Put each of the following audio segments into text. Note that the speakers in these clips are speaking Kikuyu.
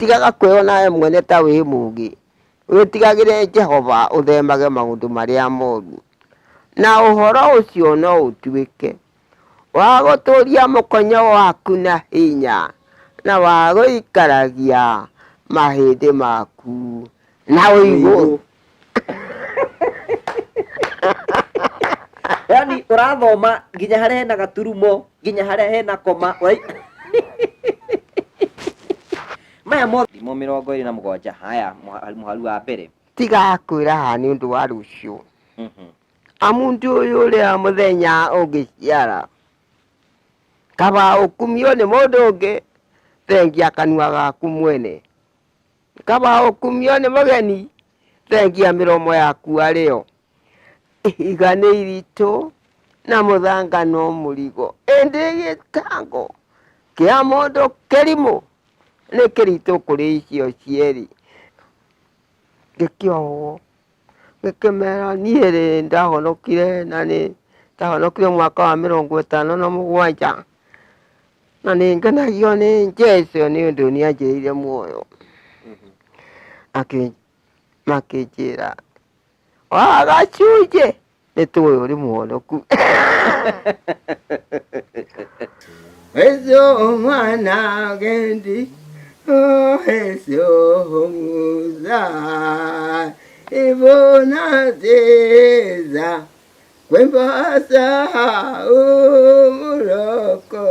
Tigaga kwĩona we mwene ta wĩ mũũgĩ, wĩtigagĩre Jehova ũthemage maũndũ marĩa moru, na ũhoro ũcio no ũtuĩke wa gũtũũria mũkonyo waku na hinya, na wa gũikaragia mahĩndĩ maku na ũigũ. Yani ũrathoma nginya harĩa hena gaturumo, nginya harĩa hena koma. Maya mothe thimo 27. Haya, mũhari wa mbere. Tiga kwĩraha nĩ ũndũ wa rũciũ, amu ndũũĩ ũrĩa mũthenya ũngĩciara. Kaba ũkumio nĩ mũndũ ũngĩ, thengia kanua gaku mwene. Kaba ũkumio nĩ mũgeni, thengia mĩromo yaku arĩ yo. Ihiga nĩ iritũ na mũthanga no mũrigo, ĩndĩ gĩtango kĩa mũndũ kĩrimũ nĩ kĩritũ kũrĩ icio cierĩ. Ngĩkĩohwo, ngĩkĩmera niĩ rĩ ndahonokire na nĩ ndahonokire mwaka wa 57. Na nĩ ngenagio nĩ Jesũ nĩ ũndũ nĩ anjĩrĩire muoyo. Makĩnjĩra wa gacunjĩ nĩ tũĩ ũrĩ mũhonoku. Yesu mwana gendi, oh Yesu muza, ibona nziza kwembaza umuroko.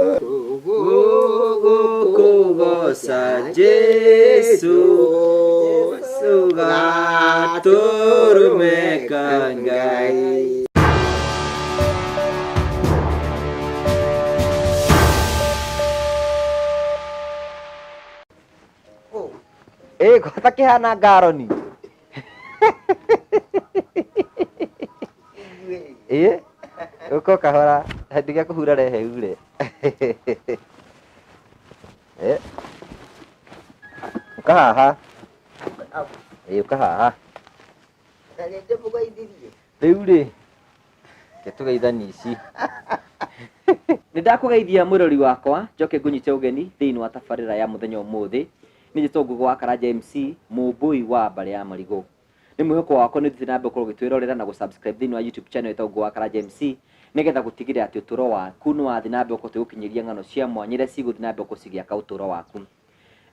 Gukugoca Jesu, gatũrũme ka Ngai. Ĩ gwata kĩhana ngaroni. Ĩ ũka kahora ndige kũhura rehe ure. Ĩ ũka haha. Ĩ ũka haha. Rĩu rĩ, reke tũgeithanie ici. Nĩ ndakũgeithia mwĩrori wakwa, njoke ngũnyite ũgeni thĩinĩ wa tabarĩra ya mũthenya ũmũthĩ. Niĩ njĩtagwo Ngũgĩ wa Karanja MC, mũmbũi wa mbarĩ ya Marigũ. Nĩ mwĩhoko wakwa nĩ ũthiĩte na mbere gũkorwo ũgĩtwĩrorera na gũ-subscribe thĩinĩ wa YouTube channel ĩtagwo Ngũgĩ wa Karanja MC, nĩgetha gũtigĩrĩra atĩ ũtũro waku nĩ wathiĩ na mbere gũkorwo tũgĩgũkinyĩria ng'ano cia mwanya iria cigũthiĩ na mbere gũkorwo cigĩaka ũtũro waku.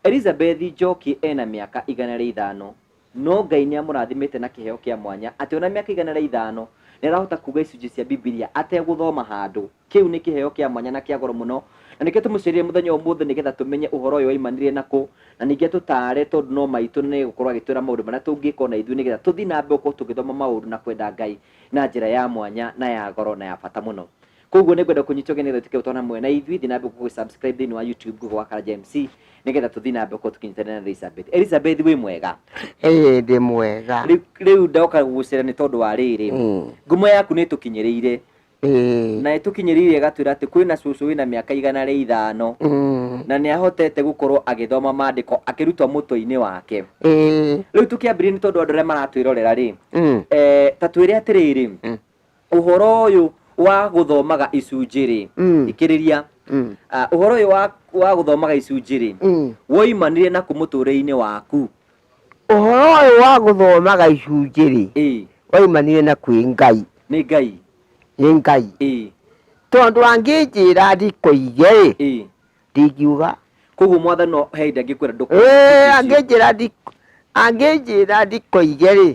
Elizabeth Njoki ena mĩaka 105, no Ngai nĩ amũrathimĩte na kĩheo kĩa mwanya atĩ ona mĩaka 105 nĩ arahota kuga icunjĩ cia Bibilia ategũthoma handũ. Kĩu nĩ kĩheo kĩa mwanya na kĩa goro mũno, na nĩkĩo tũmũcereire mũthenya wa ũmũthĩ nĩgetha tũmenye ũhoro ũyũ waimanire na kũ, na ningĩ atũtaare tondũ no maitũ na nĩegũkorwo agĩtwĩra maũndũ marĩa tũngĩka ona ithuĩ nĩgetha tũthiĩ na mbere gũkorwo tũgĩthoma maũndũ na kwenda Ngai na njĩra ya mwanya na ya goro na ya bata mũno. Koguo nĩngwenda kũnyita ũgeni nĩgetha ũtuĩke gũtwana hamwe na ithuĩ, thiĩ na mbere gũ subscribe thĩinĩ wa YouTube Google wa Karanja MC nĩgetha tũthiĩ na mbere gũkorwo tũkĩnyitanĩra na Elizabeth. Elizabeth wĩ mwega? Ĩĩ ndĩ mwega. Rĩu rĩu ndoka gũgũcera nĩ tondũ wa rĩrĩ, ngumo yaku nĩ ĩtũkinyĩrĩire na ĩtũkinyĩrĩire ĩgatwĩra atĩ kwĩna cũcũ wĩna mĩaka 105 na nĩ ahotete gũkorwo agĩthoma maandĩko akĩrutwo mũtwe-inĩ wake. Rĩu tũkĩambĩrĩria nĩ tondũ andũ arĩa maratwĩrorera rĩ, ta twĩre atĩrĩrĩ, ũhoro ũyũ wa gũthomaga icunjĩ rĩ, thikĩrĩria, ũhoro ũyũ wa gũthomaga icunjĩ rĩ, woimanire na kũ mũtũrĩre-inĩ waku? Ũhoro ũyũ wa gũthomaga icunjĩ rĩ, waimanire na kwĩ Ngai. Nĩ Ngai. Nĩ Ngai. Tondũ angĩnjĩra ndikoige rĩ, ndingiuga. Koguo mwathani no he hĩndĩ angĩkwĩra ndũkoige. Ĩĩ, angĩnjĩra ndikoige rĩ,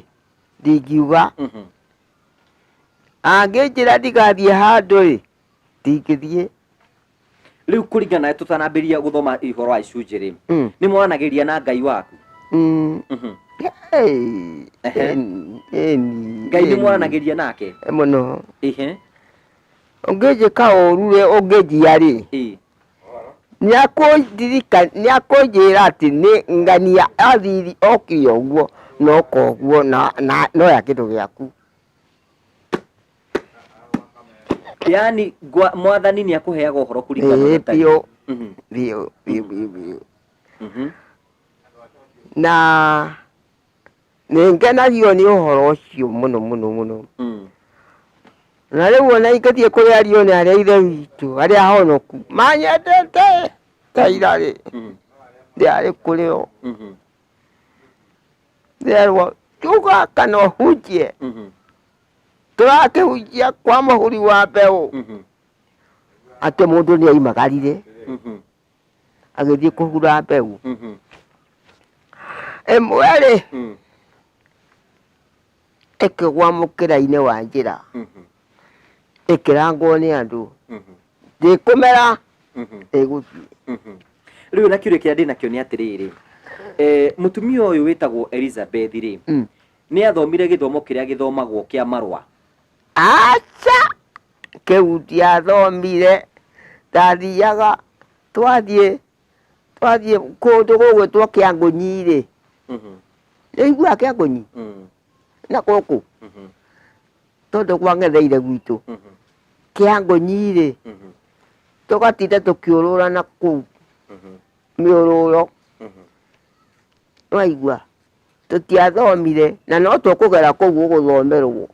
ndingiuga. Angĩnjĩra ndigathiĩ handũ rĩ, ndingĩthiĩ. Rĩu kũringana nawe tũtanambĩrĩria gũthoma ũhoro wa icunjĩ rĩ, nĩ mwaranagĩria na Ngai waku? Hey, ĩni, Ngai nĩ ĩni. mwaranagĩria nake? Mũno. Ũngĩnjĩka ũru rĩ, ũngĩnjia rĩ, nĩakũnjĩra atĩ nĩ ng'ania athiri okire ũguo na oka ũguo na noya kĩndũ gĩaku. Yaani mwathani nĩ akũheaga ũhoro kũringana na Ĩĩ, ũrĩa ũtariĩ. Biũ. Biũ, biũ, biũ, biũ. Na nĩ ngenagio nĩ ũhoro ũcio mũno mũno mũno. Na rĩu ona ingĩthiĩ kũrĩ ariũ na arĩa ithe witũ arĩa ahonoku manyendete ta ira rĩ, Ndĩrarĩ kũrĩ o. Ndĩrerwo kiuga kana ũhunjie. Tũrakĩhunjia kwa mũhuri wa mbeũ. Atĩ mũndũ nĩ aimagarire agĩthiĩ kũhura mbeũ. Ĩmwe rĩ ĩkĩgwa mũkĩra-inĩ wa njĩra ĩkĩrangwo nĩ andũ ndĩkũmera ĩgũthiĩ. Rĩu na kĩũria kĩrĩa ndĩnakĩo nĩ atĩrĩrĩ, mũtumia ũyũ wĩtagwo Elizabeth rĩ, nĩ athomire gĩthomo kĩrĩa gĩthomagwo kĩa marũa? Aca, kĩu ndiathomire, ndathiaga twathiĩ twathiĩ kũndũ gũgwĩtwo Kĩangũnyi rĩ, nĩũiguaga Kĩangũnyi? Na gũkũ tondũ kwang'etheire gwitũ, Kĩangũnyi rĩ, tũgatinda tũkĩũrũra na kũu mĩũrũro, nĩwaigua? Tũtiathomire na no tũkũgera kũu ũgũthomerwo.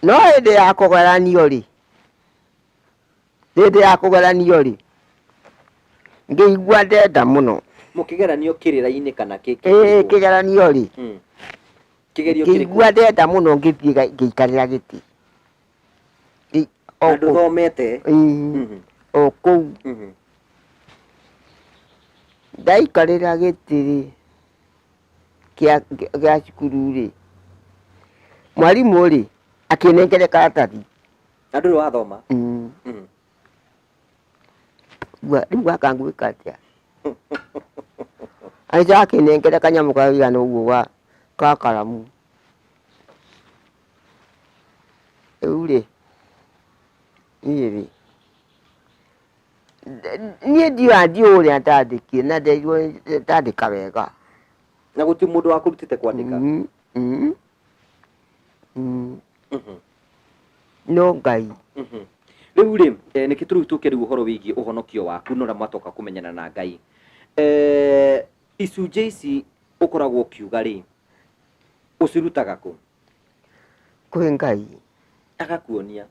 No hĩndĩ ya kũgeranio rĩ, hĩndĩ ya kũgeranio rĩ, ngĩigua ndenda mũno. Mũkĩgeranio kĩrĩra-inĩ kana kĩ? Ĩĩ kĩgeranio rĩ, Kĩgerio kĩrĩkũ? Ngĩigua ndenda mũno ngĩthiĩ ngĩikarĩra gĩtĩ. Na ndũthomete? Ĩĩ, o kũu. Ndaikarĩra gĩtĩ rĩ, gĩa cukuru rĩ, mwarimũ rĩ, akĩnengere karatathi. Na ndũrĩ wathoma? Rĩu gaka ngwĩka atĩa? Agĩcoka akĩnengera kanyamũ kaigana ũguo ga karamu. Rĩu rĩ, niĩ rĩ, niĩ ndiũĩ ndiũĩ ũrĩa ndandĩkire na nderirwo ndandĩka wega. Na gũtirĩ mũndũ wakũrutĩte kwandĩka? No Ngai. Rĩu rĩ, nĩkĩ tũrĩu tũke rĩu ũhoro wĩgiĩ ũhonokio waku na ũrĩa mwatoka kũmenyana na Ngai. Icunjĩ ici ũkoragwo ũkiuga rĩ, ũcirutaga kũ? Kwĩ Ngai. Agakuonia.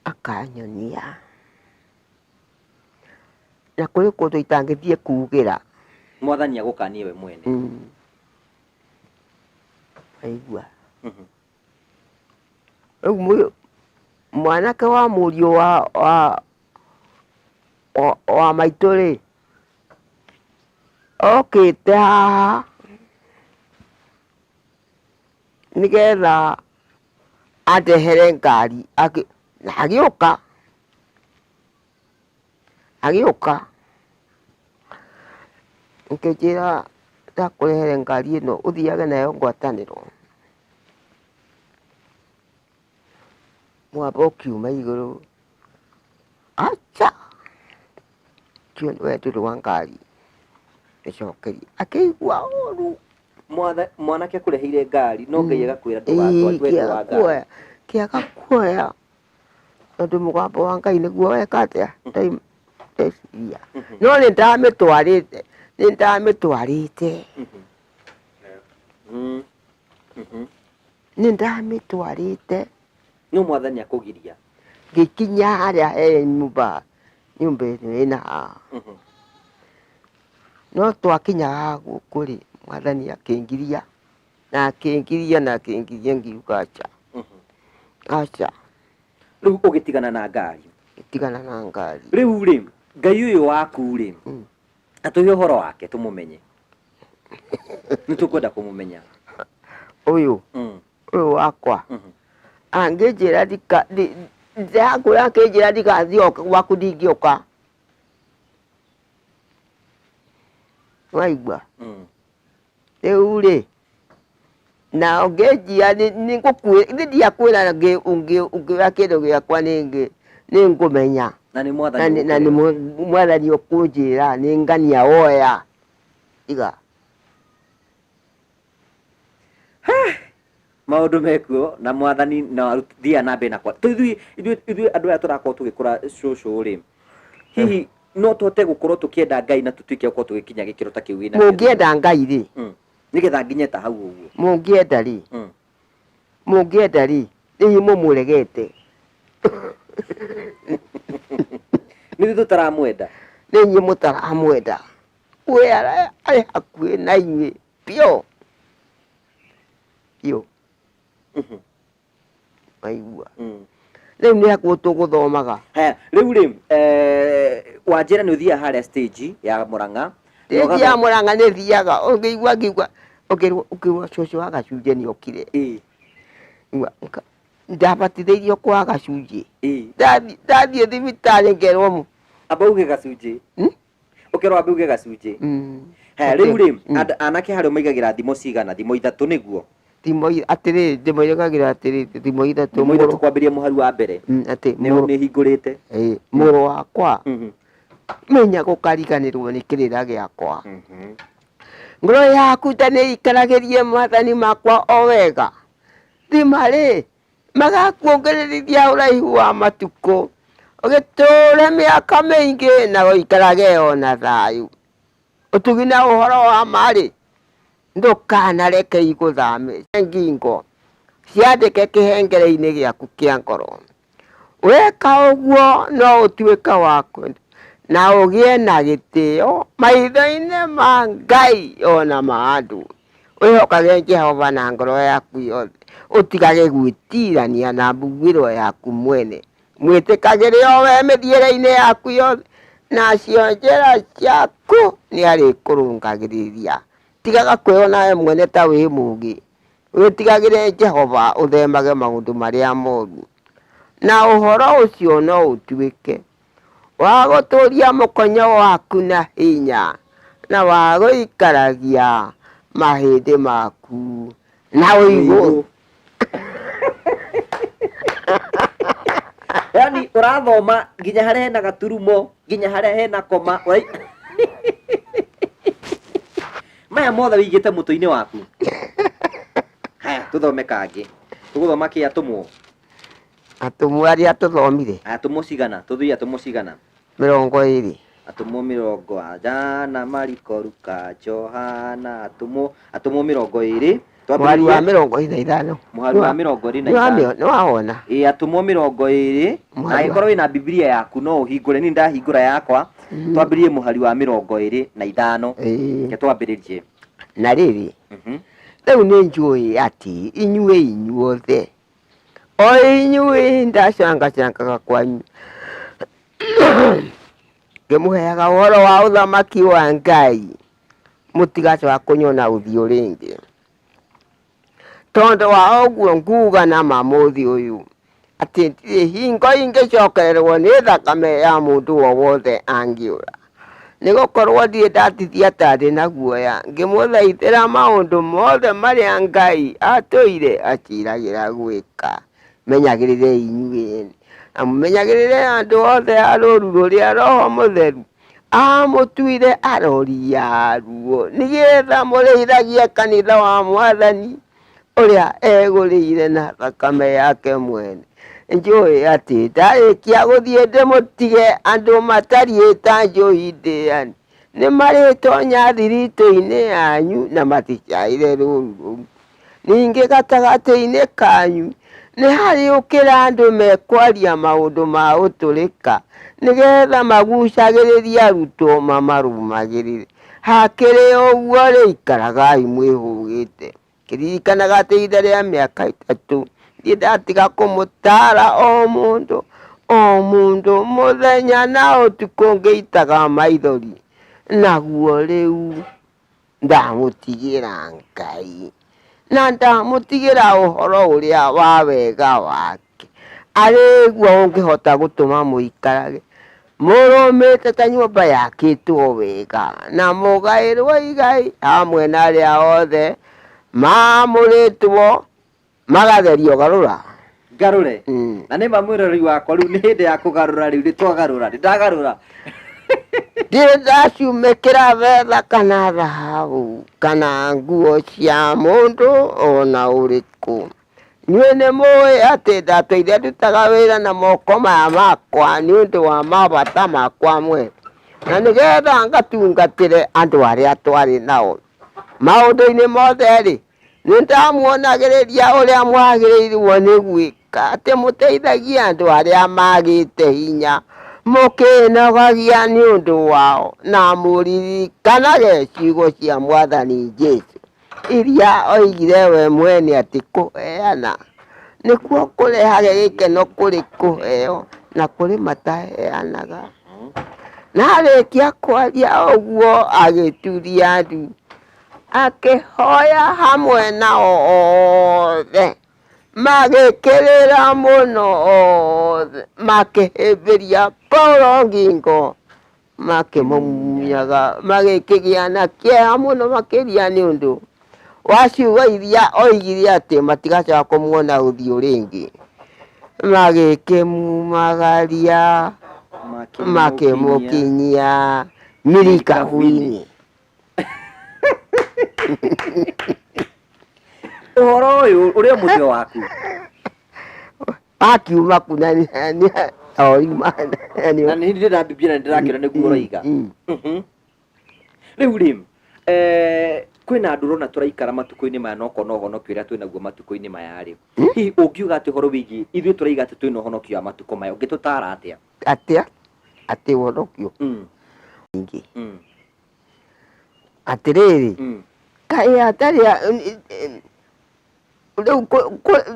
Akanyonia. Na kũrĩ kũndũ itangĩthiĩ kugĩra. Mwathani agũkanie we mwene. Waigua. Rĩu mwanake wa mũriũ wa maitũ rĩ, okĩte haha nĩgetha andehere ngari, na agĩũka, agĩũka akĩnjĩra ndakũrehere ngari ĩno ũthiage nayo ngwatanĩro. Mwamba ũkiuma igũrũ, aca, we ndũrĩ wa ngari, gĩcokeria. Akĩigua ũru. Mwanake akũreheire ngari no Ngai agakwĩra ndũgatware, we ndũrĩ wa ngari. Kĩaga kuoya tondũ mũgambo wa Ngai nĩguo weka atĩa, ndeciria. No nĩ ndamĩtwarĩte, nĩ ndamĩtwarĩte. Nĩ ndamĩtwarĩte. No mwathani akũgiria. Ngĩkinya harĩa he nyũmba, nyũmba ĩno ĩna haha. No twakinya haha gũkũ rĩ, mwathani akĩngiria na akĩngiria na akĩngiria ngiuga aca, aca. Rĩu ũgĩtigana na ngari. Ngĩtigana na ngari. Rĩu rĩ, Ngai ũyũ waku rĩ, atũhe ũhoro wake tũmũmenye. Nĩ tũkwenda kũmũmenya. Ũyũ, ũyũ wakwa. Angĩnjĩra ndĩrakwĩra akĩnjĩra ndigathiĩ gwaku ndingĩũka. Waigua? Rĩu rĩ, na ũngĩnjia nĩ ndiakwĩra ũngĩoya kĩndũ gĩakwa nĩ ngũmenya. Na nĩ mwathani Na nĩ mwathani ũkũnjĩra nĩ ngania woya. Tiga. Maũndũ mekuo na mwathani na thiaga na mbere na kwa ithuĩ ithuĩ andũ aya tũrakorwo tũgĩkũra cũcũ rĩ, hihi no tũhote gũkorwo tũkĩenda Ngai na tũtuĩke gũkorwo tũgĩkinya gĩkĩro ta kĩu wĩnakĩo? Mũngĩenda Ngai rĩ, Nĩgetha nginye ta hau ũguo. Mũngĩenda rĩ, mũngĩenda rĩ, hihi mũmũregete. Nĩ ithuĩ tũtaramwenda. Nĩ inyuĩ mũtaramwenda. We arĩ hakuhĩ na inyuĩ biũ biũ. Waigua? Rĩu nĩ hakuo tũgũthomaga. Haya, rĩu rĩ, wanjĩra nĩ ũthiaga harĩa stage ya Mũrang'a. Stage ya Mũrang'a nĩ thiaga, ũngĩigua ngiuga, ũkĩrwo ũkĩrwo cũcũ wa gacunjĩ nĩ okire. Ndabatithĩirio kwa gacunjĩ. Ndathiĩ thibitarĩ ngerwo mũ. Amba uge gacunjĩ. Ũkerwo ambe uge gacunjĩ. Haya, rĩu rĩ, anake harĩa maigagĩra thimo cigana? Thimo ithatũ nĩguo? Thimo atĩrĩrĩ, ndĩmoigagĩra atĩrĩrĩ, thimo ithatũ. Thimo ithatũ kwambĩrĩria mũhari wa mbere. Atĩ Nĩ hingũrĩte. Ĩĩ, mũrũ wakwa, menya gũkariganĩrwo nĩ kĩrĩra gĩakwa. Ngoro yaku ta nĩ ikaragĩrie maathani makwa o wega. Thima rĩ, magakuongererithia ũraihu wa matukũ, ũgĩtũũre mĩaka mĩingĩ na ũikarage o na thayũ. Ũtugi na ũhoro wa ma-rĩ, ndũkanareke igũthame ngingo, ciandĩke kĩhengere-inĩ gĩaku kĩa ngoro. Weka ũguo no ũtuĩke wa kwenda na ũgĩe na gĩtĩo maitho-inĩ ma Ngai o na ma andũ. Wĩhokage Jehova na ngoro yaku yothe, ũtigage gwĩtirania na mbuguĩro yaku mwene. Mwĩtĩkagĩre o we mĩthiĩre-inĩ yaku yothe, nacio njĩra ciaku nĩarĩkũrũngagĩrĩria. Tigaga kwĩona we mwene ta wĩ mũũgĩ, wĩtigagĩre Jehova, ũthemage maũndũ marĩa moru. Na ũhoro ũcio no ũtuĩke wa gũtũũria mũkonyo waku na hinya, na wa gũikaragia mahĩndĩ maku na ũigũ. Yaani ũrathoma nginya harĩa hena gaturumo, nginya harĩa hena koma. Maya mothe wĩigĩte mũtwe-inĩ waku. Haya, tũthome kangĩ. Tũgũthoma kĩ atũmwo? Atũmwo arĩa tũthomire. Atũmwo cigana? Tũthiĩ atũmwo cigana? Mĩrongo ĩrĩ. Atũmwo mĩrongo ĩnana, Mariko, Luka, Johana, atũmwo, atũmwo mĩrongo ĩrĩ. Mũhari wa mĩrongo ĩrĩ na ithano. Mũhari wa mĩrongo ĩrĩ na ithano. Nĩ wawona? Ĩĩ, atũmwo mĩrongo ĩrĩ. Na angĩkorwo wĩna Bibilia yaku no ũhingũre, niĩ ndahingũra yakwa. Twambĩrĩrie mũhari wa mĩrongo ĩrĩ na ithano. Reke twambĩrĩrie. Na rĩrĩ, rĩu nĩ njũĩ atĩ inyuĩ inyuothe, o inyuĩ ndacangacangaga kwanyu, ngĩmũheaga ũhoro wa ũthamaki wa Ngai, mũtigacoka kũnyona ũthiũ rĩngĩ. Tondũ wa ũguo nguga na ma mũthĩ ũyũ, atĩ ndirĩ hingo ingĩcokererwo nĩ thakame ya mũndũ o wothe angĩũra. Nĩ gũkorwo ndirĩ ndatithia ta ndĩ na guoya, ngĩmũthaithĩra maũndũ mothe marĩa Ngai atũire aciragĩra gwĩka. Menyagĩrĩrei inyuĩ ene, na mũmenyagĩrĩre andũ othe a rũũru rũrĩa Roho Mũtheru amũtuire arori aruo, nĩgetha mũrĩithagie kanitha wa Mwathani ũrĩa egũrĩire na thakame yake mwene. Njũĩ atĩ ndarĩkia gũthiĩ ndĩmũtige andũ matariĩ ta njũi ndĩani, nĩ marĩtonya thiritũ-inĩ yanyu na maticaĩre rũũru rũu. Ningĩ gatagatĩ-inĩ kanyu nĩ harĩũkĩra andũ mekwaria maũndũ ma ũtũrĩka, nĩgetha magucagĩrĩrie arutwo mamarũmagĩrĩre. Hakĩrĩ ũguo-rĩ, ikaragai mwĩhũgĩte, kĩririkanaga atĩ ihinda rĩa mĩaka ĩtatũ ndirĩ ndatiga kũmũtaara o mũndũ o mũndũ mũthenya na ũtukũ ngĩitaga maithori, naguo rĩu ndamũtigĩra Ngai, na ndamũtigĩra ũhoro ũrĩa wa wega wake, arĩ guo ũngĩhota gũtũma mũikarage mũrũmĩte ta nyũmba yakĩtwo wega, na mũgaĩrwo igai hamwe na arĩa othe maamũrĩtwo magatherio. Garũra. Ngarũre. Na nĩ ma mwĩroreri wakwa, rĩu nĩ hĩndĩ ya kũgarũra, rĩu nĩ twagarũra, nĩ ndagarũra. Ndirĩ ndacumĩkĩra betha kana thahabu kana nguo cia mũndũ ona ũrĩkũ. Inyuĩ nĩ mũĩ atĩ ndatũire ndutaga wĩra na moko maya makwa nĩ ũndũ wa mabata makwa mwene, na nĩgetha ngatungatĩre andũ arĩa twarĩ nao. Maũndũ-inĩ mothe-rĩ, nĩ ndamuonagĩrĩria ũrĩa mwagĩrĩirwo nĩ gwĩka, atĩ mũteithagie andũ arĩa magĩte hinya, Mũkĩĩnogagia nĩ ũndũ wao, na mũririkanage ciugo cia Mwathani Jesũ, iria oigire we mwene atĩ kũheana nĩkuo kũrehage gĩkeno kũrĩ kũheo na kũrĩ mataheanaga. Na arĩkia kwaria ũguo agĩturia ndu, akĩhoya hamwe nao othe. Magĩkĩrĩra mũno othe, makĩhĩmbĩria Paulo ngingo, makĩmũmunyaga, magĩkĩgĩa na kĩeha mũno makĩria nĩ ũndũ wa ciugo iria oigire atĩ matigacoka kũmuona ũthiũ rĩngĩ. Magĩkĩmumagaria, makĩmũkinyia mirikabu-inĩ. Ũhoro ũyũ ũrĩ o mũtwe waku. Akiuma ku na oima. Na nĩ ndĩrambibia na ndĩrakĩona nĩguo ũroiga. Rĩu rĩ, kwĩna andũ ũrona tũraikara matukũ-inĩ maya na ũkona ũhonokio ũrĩa twĩnaguo matukũ-inĩ maya rĩ, hihi ũngiuga atĩ ũhoro wĩgiĩ ithuĩ tũraiga atĩ twĩna ũhonokio wa matukũ maya, ũngĩtũtara atĩa? Atĩa? Atĩ ũhonokio? Ingĩ. Atĩrĩrĩ, kaĩ hatarĩ rĩu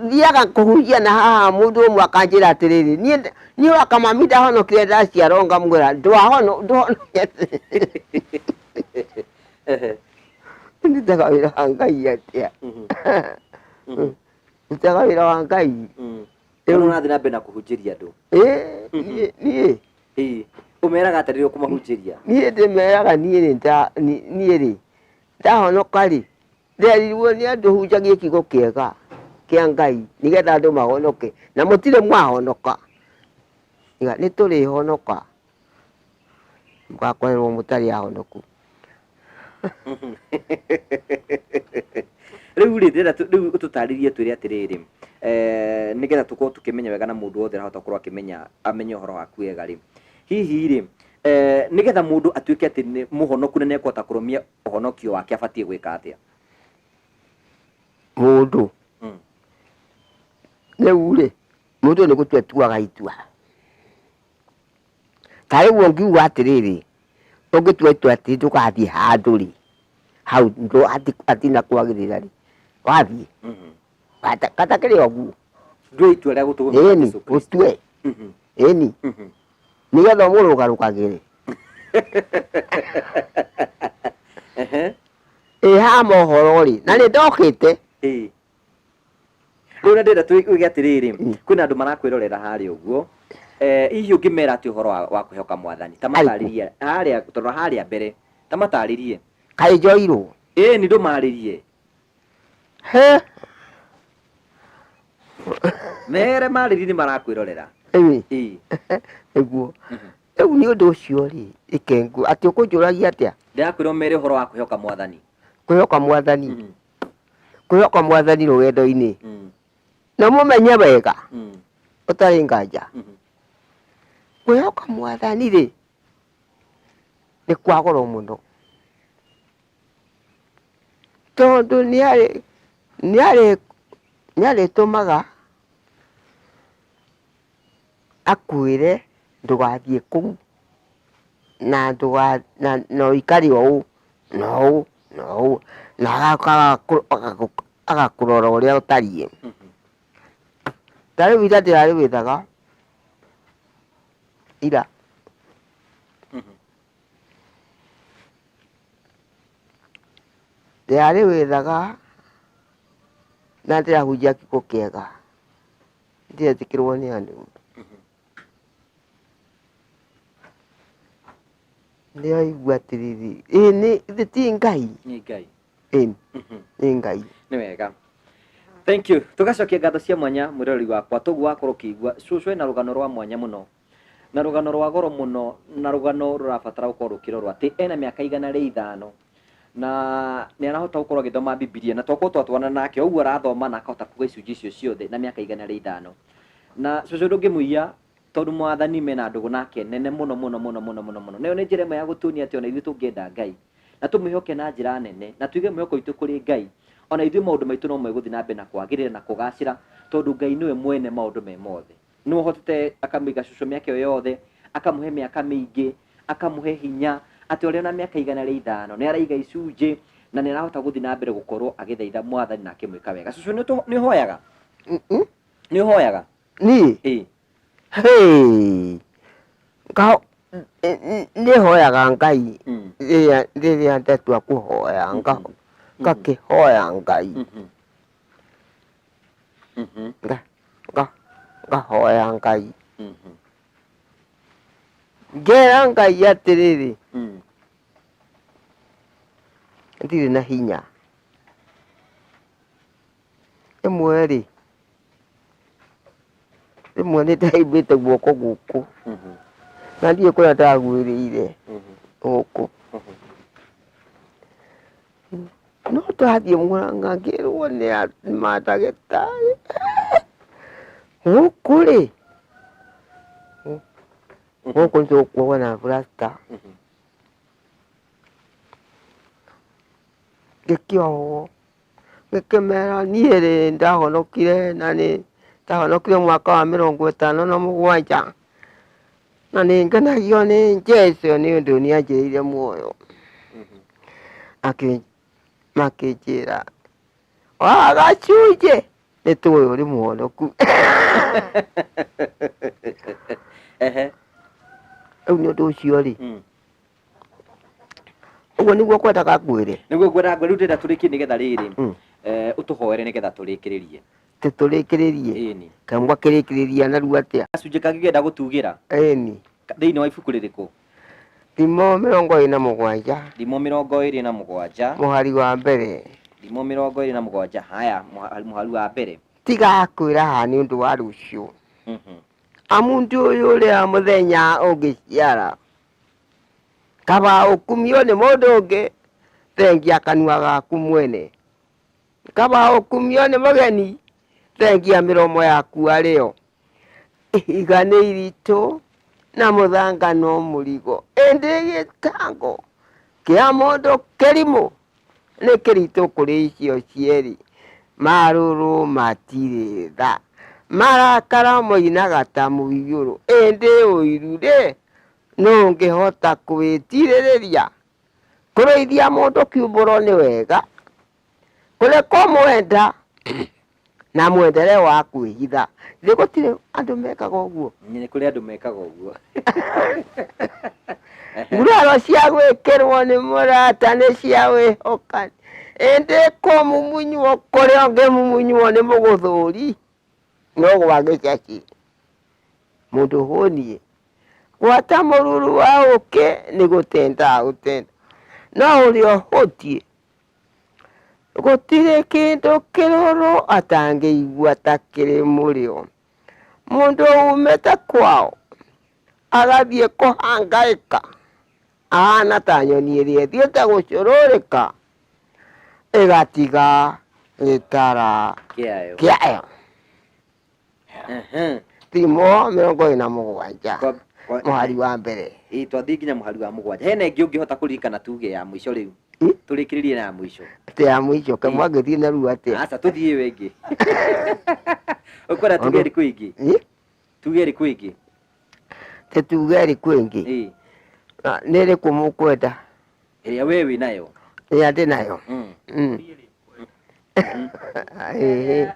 thiaga kũhunjia na haha mũndũ ũmwe akanjĩra atĩrĩrĩ, niĩ niĩ wa kamami ndahonokire ndaciarwo ngamwĩra ndwahono ndũhonokete. Ndutaga wĩra wa Ngai atĩa? Ndutaga wĩra wa Ngai. Rĩu ũrathiĩ na mbere na kũhunjĩria andũ. Ĩĩ, niĩ Ĩĩ. Ũmeraga atĩa rĩrĩa ũkũmahunjĩria? Niĩ ndĩmeraga niĩ rĩ niĩ rĩ ndahonoka rĩ nderirwo nĩ andũ hunjagie kiugo kĩega kĩa Ngai nĩgetha andũ mahonoke na mũtirĩ mwahonoka. Nĩ tũrĩhonoka mũgakorerwo mũtarĩ ahonoku. Rĩu rĩ ndĩrenda rĩu ũtũtarĩrie twĩre atĩrĩrĩ, nĩgetha tũkorwo tũkĩmenya wega na mũndũ wothe arahota gũkorwo akĩmenya amenye ũhoro waku wega rĩ, hihi rĩ, nĩgetha mũndũ atuĩke atĩ nĩ mũhonoku na nĩekũhota kũrũmia ũhonokio wake abatiĩ gwĩka atĩa? Mũndũ rĩu rĩ, mũndũ nĩ gũtua atuaga itua. Ta rĩu ũngiuga atĩrĩrĩ, ũngĩtua itua atĩ ndũgathiĩ handũ rĩ, hau hatina kwagĩrĩra rĩ, wathiĩ? Katakĩrĩ o ũguo. Ndue itua rĩa gũtũgũmĩra Ĩni, Jesũ Kristo. ũtue. Ĩni. Nĩgetha ũmũrũgarũgagĩre. Ĩ haha mohoro rĩ, na nĩ ndokĩte. Ĩĩ. Rĩu na ndĩrenda tuge atĩrĩrĩ, kwĩna andũ marakwĩrorera harĩa ũguo, hihi ũngĩmera atĩ ũhoro wa kwĩhoka mwathani, ta matarĩrie harĩa, tondũ harĩa mbere, ta matarĩrie. Kaĩ njoirwo? Ĩĩ nĩ ndũmarĩrie. He. Mere marĩrie nĩ marakwĩrorera. Ĩĩ. Ĩĩ. Nĩguo. Rĩu nĩ ũndũ ũcio rĩ, ĩkengu, atĩ ũkũnjũragia atĩa? Ndĩrakwĩra ũmere ũhoro wa kwĩhoka mwathani. Kwĩhoka mwathani? Kwĩhoka mwathani rũgendo-inĩ. Na mũmenye wega, ũtarĩ nganja. Kwĩhoka mwathani rĩ, nĩ kwa goro mũno. Tondũ nĩ arĩtũmaga akwĩre ndũgathiĩ kũu na na ũikare ũũ na ũũ na ũũ na agoka agakũrora ũrĩa ũtariĩ. Ta rĩu ira ndĩrarĩ wĩthaga, ira. Ndĩrarĩ wĩthaga na ndĩrahunjia kiugo kĩega. Ndiretĩkĩrwo nĩ andũ. Ndĩraigua atĩrĩrĩ, ĩ nĩ ithe ti Ngai? Nĩ Ngai. Ĩ nĩ Ngai. Nĩ wega. Thank you. Tũgacokia ngatho cia mwanya mwĩroreri wakwa toguo wakorwo ũkĩigua cũcũ ena rũgano rwa mwanya mũno na rũgano rwa goro mũno na rũgano rũrabatara gũkorwo rũkĩrorwo atĩ ena mĩaka 105 na nĩ arahota gũkorwo agĩthoma Bibilia na twakorwo twatwarana nake ũguo arathoma na akahota kuga icunjĩ icio ciothe na mĩaka 105 na cũcũ ndũngĩmũiya tondũ mwathani mena ndũgũ nake nene mũno mũno mũno mũno mũno mũno. Nayo nĩ njĩra ĩmwe ya gũtuonia atĩ ona ithuĩ tũngĩenda Ngai na tũmwĩhoke na njĩra nene na tũige mwĩhoko witũ kũrĩ Ngai, ona ithuĩ maũndũ maitũ no megũthiĩ na mbere na kwagĩrĩra na kũgacĩra tondũ Ngai nĩwe mwene maũndũ me mothe. Nĩwe ũhotete akamũiga cũcũ mĩaka ĩyo yothe, Akamũhe mĩaka mĩingĩ, akamũhe hinya, atĩ ũrĩa na mĩaka 105 nĩ araiga icunjĩ na nĩ arahota gũthiĩ na mbere gũkorwo agĩthaitha Mwathani na akĩmwĩka wega. Cũcũ, nĩ ũhoyaga? Nĩ ũhoyaga? Niĩ? Ĩĩ. Hey! Nĩ hoyaga Ngai rĩrĩa ndatua kũhoya, ngakĩhoya Ngai. Ngahoya Ngai. Ngera Ngai atĩrĩrĩ, ndirĩ na hinya. Rĩmwe rĩ, rĩmwe nĩ ndaimbĩte guoko gũkũ na ndiũĩ kũrĩa ndagwĩrĩire gũkũ. No twathiĩ Mũrang'a ngĩrwo nĩ mandagĩtarĩ, gũkũ rĩ, gũkũ nĩ tũgũkuohwo na plaster. Ngĩkĩohwo, ngĩkĩmera niĩ rĩ ndahonokire na nĩ ndahonokire mwaka wa 57 na nĩ ngenagio nĩ Jesũ nĩ ũndũ nĩ anjĩrĩire muoyo. Makĩnjĩra wa gacunjĩ nĩ tũĩ ũrĩ mũhonoku. Rĩu nĩ ũndũ ũcio rĩ, ũguo nĩguo kwendaga ngwĩre. Nĩguo ngwendaga ngwĩre. Rĩu ndĩrenda tũrĩkie nĩgetha rĩrĩ, ũtũhoere nĩgetha tũrĩkĩrĩrie. Tũrĩkĩrĩrie? Ĩni. Kaĩ mwakĩrĩkĩrĩria narua atĩa? Gacunjĩ kangĩ ngĩenda gũtugĩra. Ĩni. Thĩinĩ wa ibuku rĩrĩkũ? Thimo 27. Thimo 27. Mũhari wa mbere. Thimo 27, haya, mũhari wa mbere. Tiga kwĩraha nĩ ũndũ wa rũciũ, amu ndũĩ ũrĩa mũthenya ũngĩciara. Kaba ũkumio nĩ mũndũ ũngĩ, thengia kanua gaku mwene. Kaba ũkumio nĩ mũgeni, thengia mĩromo yaku arĩo. Ihiga nĩ iritũ na mũthanga no mũrigo, ĩndĩ gĩtango kĩa mũndũ kĩrimũ nĩ kĩritũ kũrĩ icio cierĩ. Marũrũ matirĩ tha, marakara moinaga ta mũiyũro, ĩndĩ ũiru-rĩ, nũ ũngĩhota kwĩtirĩrĩria? Kũrũithia mũndũ kiumbũro nĩ wega, kũrĩ kũmwenda na mwendere wa kwĩhitha. Thĩ gũtirĩ andũ mekaga ũguo. Nĩ kũrĩ andũ mekaga ũguo. Nguraro cia gwĩkĩrwo nĩ mũrata nĩ cia wĩhokani, ĩndĩ kũmumunywo kũrĩa ũngĩmumunywo nĩ mũgũthũri no gwa gĩcacĩ. Mũndũ hũniĩ gwata mũruru wa ũkĩ nĩ gũtenda ũtenda, no ũrĩa ũhũtiĩ gũtirĩ kĩndũ kĩrũrũ atangĩigua ta kĩrĩ mũrĩo. Mũndũ umĩte kwao agathiĩ kũhangaĩka ahana ta nyoni ĩrĩa ĩthiĩte gũcũrũrĩka ĩgatiga gĩtara kĩayo. Kĩayo. Thimo 27 mũhari wa mbere. Ĩ, twathiĩ nginya mũhari wa mũgwanja. Hena ĩngĩ ũngĩhota kũririkana tuge ya mũico rĩu? Tũrĩkĩrĩrie na ya mũico. Atĩ ya mũico? Kaĩ mwangĩthiĩ narua atĩa? Aca, tũthiĩ ĩyo ĩngĩ. Ũkwenda tuge ĩrĩkũ ĩngĩ? Ĩ? Tuge ĩrĩkũ ĩngĩ? Tũtuge ĩrĩkũ ĩngĩ? Ĩ. Ah, nĩ ĩrĩkũ mũkwenda? Ĩrĩa we wĩ nayo. Ĩrĩa ndĩ nayo. Ĩĩ.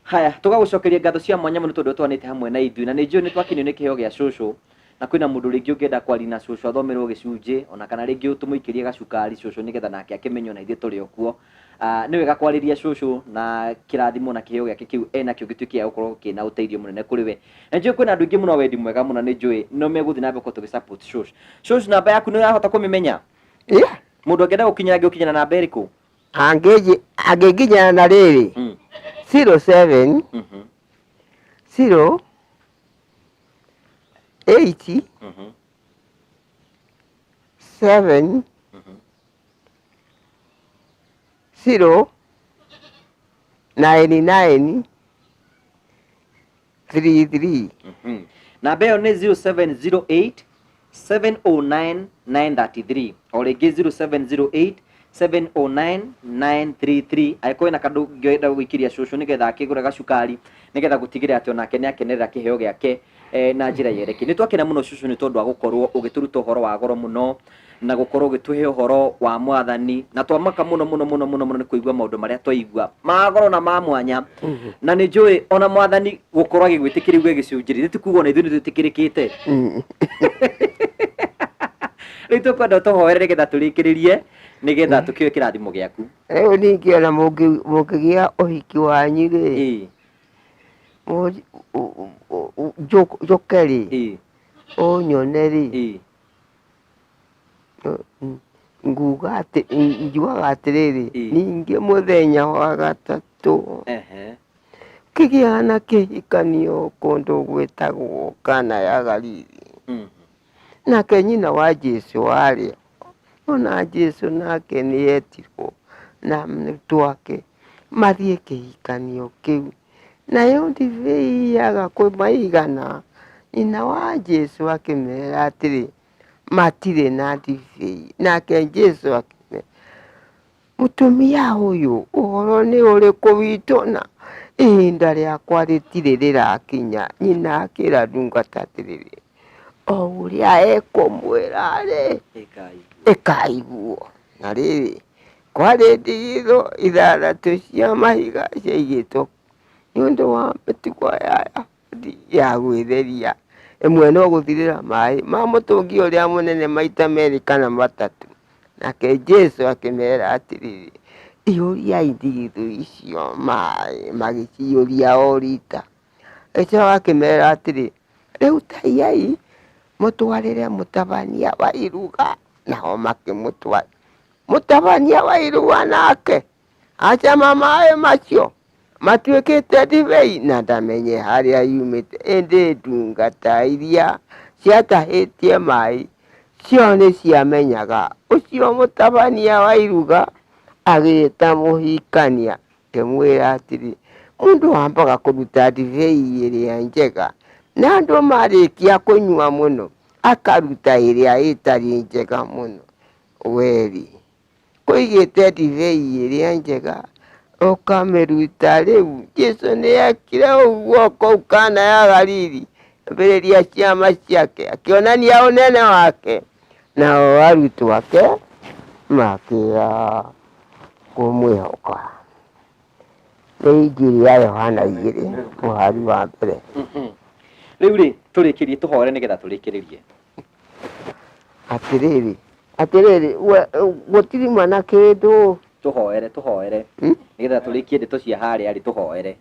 Haya, tũgagũcokeria ngatho cia mwanya mũno tondũ twanĩte hamwe na ithuĩ, na nĩ njũĩ nĩ twakenio nĩ kĩheo gĩa cũcũ, na kwĩna mũndũ rĩngĩ ũngĩenda kwaria na cũcũ athomerwo gĩcunjĩ, ona kana rĩngĩ tũmũikĩrie gacukari cũcũ nĩgetha nake akĩmenye ona ithuĩ tũrĩ o kuo. Ah, nĩ wega kwarĩria cũcũ na kĩrathimo na kĩheo gĩake kĩu enakĩo gĩtuĩke gĩa gũkorwo kĩna ũteithio mũnene kũrĩ we. Na njũĩ kwĩna andũ aingĩ mũno a wendi mwega mũno, nĩ njũĩ no megũthiĩ na mbere gũkorwo tũgĩ support cũcũ. Cũcũ, namba yaku nĩ ũrahota kũmĩmenya? Ĩ? Mũndũ angĩenda gũkinyĩra angĩgũkinyĩra namba ĩrĩkũ? Angĩnginyĩra na rĩrĩ, 07 0 8 7 0 9 9 3 3. Namba ĩyo nĩ 0708 709 933, o rĩngĩ 0708 709 933, angĩkorwo ena kandũ ũngĩenda gũikĩria cũcũ nĩgetha akĩgũre gacukari nĩgetha gũtigĩrĩra atĩ onake nĩ akenerera kĩheo gĩake. Na njĩra yerekei. Nĩ twakena mũno cũcũ nĩ tondũ wa gũkorwo ũgĩtũruta ũhoro wa goro mũno na gũkorwo ũgĩtũhe ũhoro wa mwathani, na twamaka mũno mũno mũno mũno mũno nĩ kũigua maũndũ marĩa twaigua ma goro na ma mwanya. Na nĩ njũĩ ona mwathani gũkorwo agĩgwĩtĩkĩria uge gĩcunjĩ nĩ ti kuga ona ithuĩ nĩ twĩtĩkĩrĩkĩte. Rĩu tũkwenda ũtũhoere nĩgetha tũrĩkĩrĩrie, nĩgetha tũkĩoe kĩrathimo gĩaku. Rĩu ningĩ ona mũngĩgĩa ũhiki wanyu rĩ, njũke rĩ, ũnyone rĩ, nguga atĩ, njugaga atĩrĩrĩ, ningĩ mũthenya wa gatatũ kĩgĩa na kĩhikanio kũndũ gwĩtagwo Kana ya Galili. Nake nyina wa Jesu arĩ ho, ona Jesu nake nĩetirwo na arutwo ake mathiĩ kĩhikanio kĩu. Nayo ndibei yaga kũmaigana, nyina wa Jesu akĩmera atĩrĩ, matirĩ na ndibei. Nake Jesu akĩmera, mũtumia ũyũ, ũhoro nĩ ũrĩkũ witũ na ihinda rĩakwa rĩtirĩ rĩrakinya? Nyina akĩra ndungata atĩrĩrĩ, o ũrĩa ekũmwĩra-rĩ, ĩkaiguo. Na rĩrĩ, kwarĩ ndigithũ ithathatũ cia mahiga ciaigĩtwo nĩ ũndũ wa mĩtugo ya Ayahudi ya gwĩtheria, ĩmwe no gũthirĩra maĩ ma mũtũngi ũrĩa mũnene maita merĩ kana matatũ. Nake Jesu akĩmera atĩrĩrĩ, iyũriai ndigithũ icio maĩ. Magĩciyũria o rita. Agĩcoka akĩmera atĩrĩ, rĩu tahiai mũtwarĩre mũtabania wa iruga. Nao makĩmũtwarĩra mũtabania wa iruga, nake acama maĩ macio matuĩkĩte ndibei, na ndamenye harĩa yumĩte, ĩndĩ ndungata iria ciatahĩtie maĩ cio nĩciamenyaga. Ũcio mũtabania wa iruga agĩĩta mũhikania, akĩmwĩra atĩrĩ, mũndũ ambaga kũruta ndibei ĩrĩa njega, na andũ marĩkia kũnyua mũno, akaruta ĩrĩa ĩtarĩ njega mũno. Wee-rĩ, kũigĩte ndibei ĩrĩa njega, ũkamĩruta rĩu. Jesu nĩekire ũguo kũu Kana ya Galili, ambĩrĩria ciama ciake, akĩonania ũnene wake, nao arutwo ake makĩaga kũmwĩhoka. Nĩ Injiri ya Yohana 2 mũhari wa mbere. Rĩu rĩ, tũrĩkĩrie, tũhoere nĩgetha tũrĩkĩrĩrie. Atĩrĩrĩ, atĩrĩrĩ, we gũtirima na kĩndũ. Tũhoere, tũhoere nĩgetha tũrĩkie ndeto cia harĩa rĩ, tũhoere.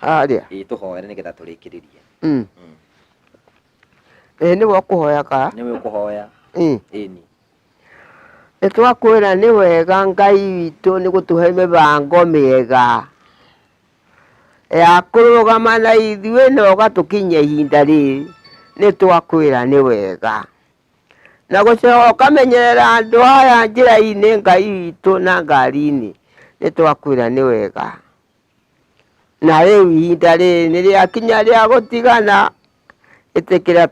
Harĩa? Ĩĩ, tũhoere nĩgetha tũrĩkĩrĩrie. Ĩĩ nĩwe ũkũhoya kana? Nĩwe ũkũhoya. Ĩni. Nĩ twakwĩra nĩ wega Ngai witũ nĩ gũtũhe mĩbango mĩega ya kũrũgama na ithuĩ na ũgatũkinyia ihinda rĩrĩ, nĩ twakwĩra nĩ wega. Na gũcoka ũkamenyerera andũ aya njĩra-inĩ Ngai witũ na ngari-inĩ, nĩ twakwĩra nĩ wega. Na rĩu ihinda rĩrĩ nĩ rĩakinya rĩa gũtigana, ĩtĩkĩra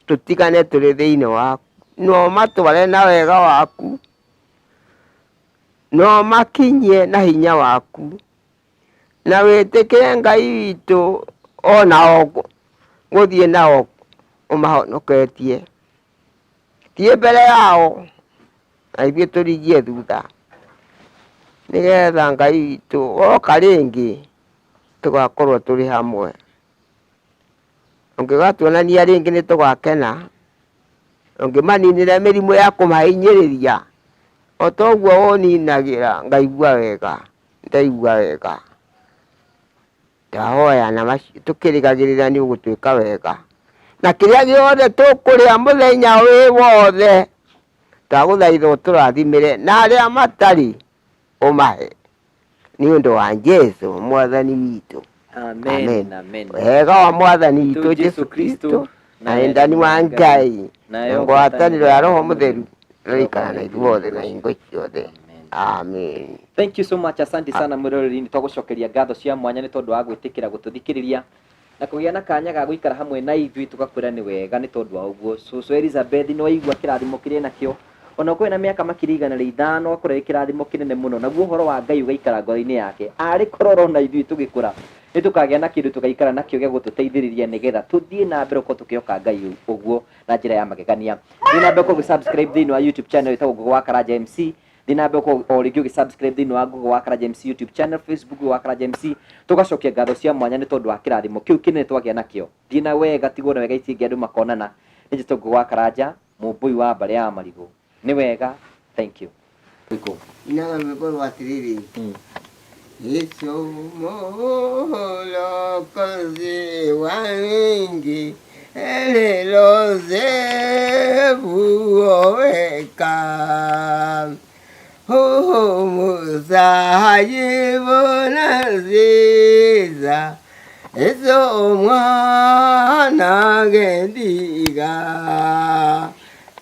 tũtigane tũrĩ thĩinĩ waku, na ũmatware na wega waku, na ũmakinyie na hinya waku, na wĩtĩkĩre Ngai witũ o nao gũthiĩ nao ũmahonoketie. Thiĩ mbere yao na ithuĩ tũrigie thutha, nĩgetha Ngai witũ oka rĩngĩ tũgakorwo tũrĩ hamwe. Ũngĩgatuonania rĩngĩ nĩ tũgakena, ũngĩmaninĩra mĩrimũ ya kũmahinyĩrĩria, o ta ũguo ũninagĩra ngaigua wega, ndaigua wega. Ndahoya na macio tũkĩrĩgagĩrĩra nĩ ũgũtwĩka wega. Na kĩrĩa gĩothe tũkũrĩa mũthenya wĩ wothe, ndagũthaitha ũtũrathimĩre, na arĩa matarĩ ũmahe. Nĩ ũndũ wa Jesu mwathani witũ. Amen. Amen. Amen. Wega wa mwathani witũ Jesu Kristo na wendani wa Ngai na ngwatanĩro ya Roho Mũtheru ĩroikara na ithuothe na hingo ciothe. Amen. Thank you so much. Asante sana mwĩroreri, nĩ twagũcokeria ngatho cia mwanya nĩ tondũ wa gwĩtĩkĩra gũtũthikĩrĩria na kũgĩa na kanya ga gũikara hamwe na ithuĩ, tũgakwĩra nĩ wega nĩ tondũ wa ũguo. Cũcũ Elizabeth nĩ waigua kĩrathimo kĩrĩa enakĩo, ona ũkorwo ena mĩaka makĩria 105 ũgakorwo ĩ kĩrathimo kĩnene mũno, naguo ũhoro wa Ngai ũgaikara ngoro-inĩ yake, arĩ korwo ũrona ithuĩ tũgĩkũra. Nĩ tũkagĩa na kĩndũ tũgaikara nakĩo gĩa gũtũteithĩrĩria nĩgetha tũthiĩ na mbere gũkorwo tũkĩhoka Ngai ũguo na njĩra ya magegania. Thiĩ na mbere gũkorwo ũgĩ-subscribe thĩinĩ wa YouTube channel ĩtagwo Ngũgĩ wa Karanja MC. Thiĩ na mbere gũkorwo o rĩngĩ ũgĩ-subscribe thĩinĩ wa Ngũgĩ wa Karanja MC YouTube channel, Facebook Ngũgĩ wa Karanja MC. Tũgacokia ngatho cia mwanya nĩ tondũ wa kĩrathimo kĩu kĩnene twagĩa nakĩo. Thiĩ na wega, tigwo na wega itingĩ andũ makonana. Nĩ njĩtwo Ngũgĩ wa Karanja, mũmbũi wa mbarĩ ya marigũ. Nĩ wega, thank you. Rwĩmbo. Inaga rwĩmbo rwa atĩrĩrĩ Yesu Mwokozi wangu elilozebuoweka umusayibunaziza Yesu mwana gendiga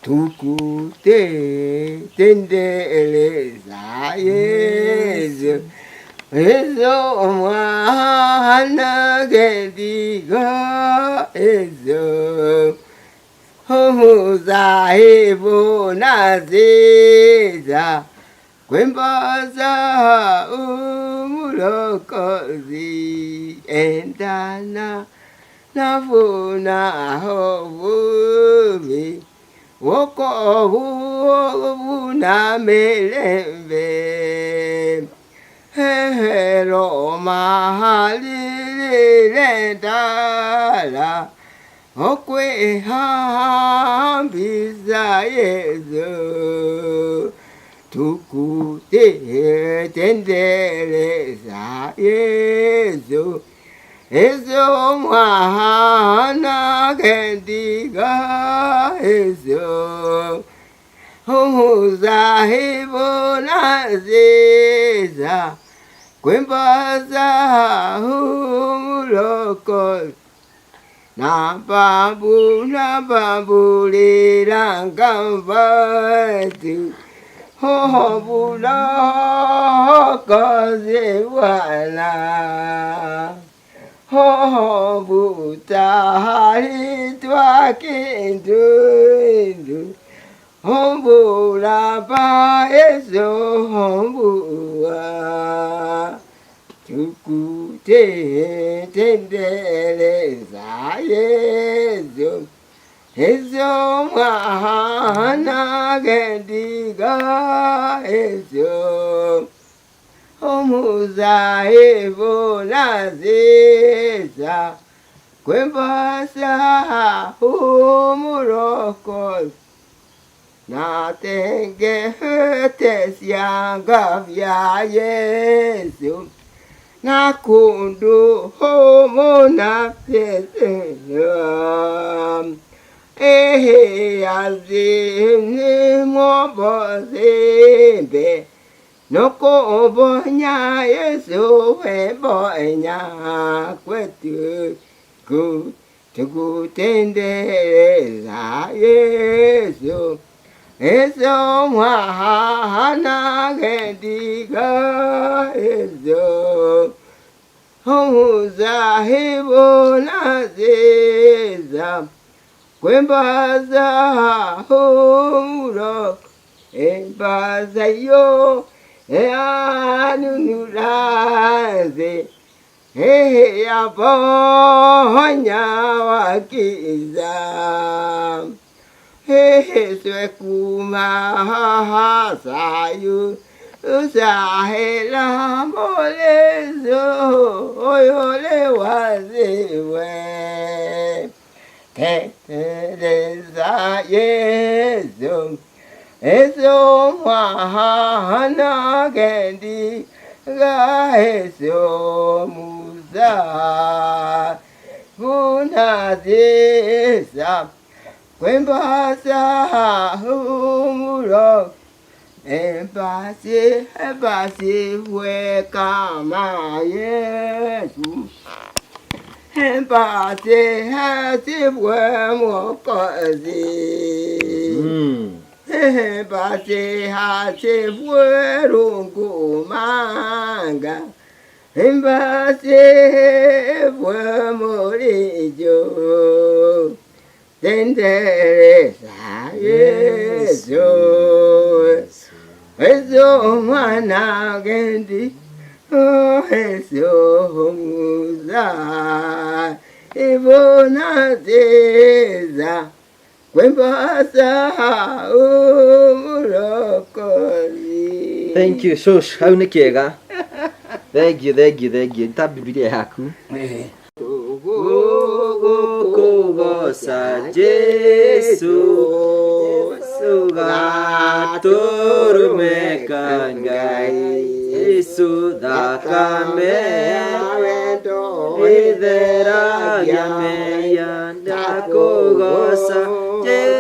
tukute tendeleza Yesu Yesu mwana gendiga Yesu umuzahibunaziza kwembaza umulokozi endana navuna hovuvi wokovu na milembe hehero mahalililendala okwehambisa Yesu tukutendeleza Yesu Yesu mwana gendiga Yesu umuzahibunaziza kwembaza umuloko nabambu nabambulilangambatu hobulokozi bwana hobutahalitwa kindu hombulaba Yesu hombua tukutendeleza Yesu Yesu mwana gendiga Yesu umuzahibunaziza kwembasa umulokozi natengetesyanga vya Yesu nakundu homona pyesera ehe azimni mobozimbe nokobonya Yesu webonya kwetu ku tukutendeleza Yesu Yesu mwana gendiga Yesu umuzahibunaziza kwembaza humuro embaza yo eanunulaze ehe yaponya wakiza hehe kumahasayu usahela mbolezo oyole waziwe teteleza Yesu Yesu mwana gendi ga Yesu muza bunazisa kwembasa umuro embasi embasi wekama Yesu embasi embasi wemokozi embasi hasi werungumanga embasi wemurijo tendeleza Yesu Yesu mwana gendi Ohesomuza ibona nziza kwembasa umurokozi. Thank you shosh, hau nĩ kĩega. Thank you, thank you, thank you. Ta Bibilia yaku. Gũkũgoca Jesu, Jesu gatũrũme ka Ngai, Jesu thakame ĩtheragia mehia, ndakũgoca Jesu.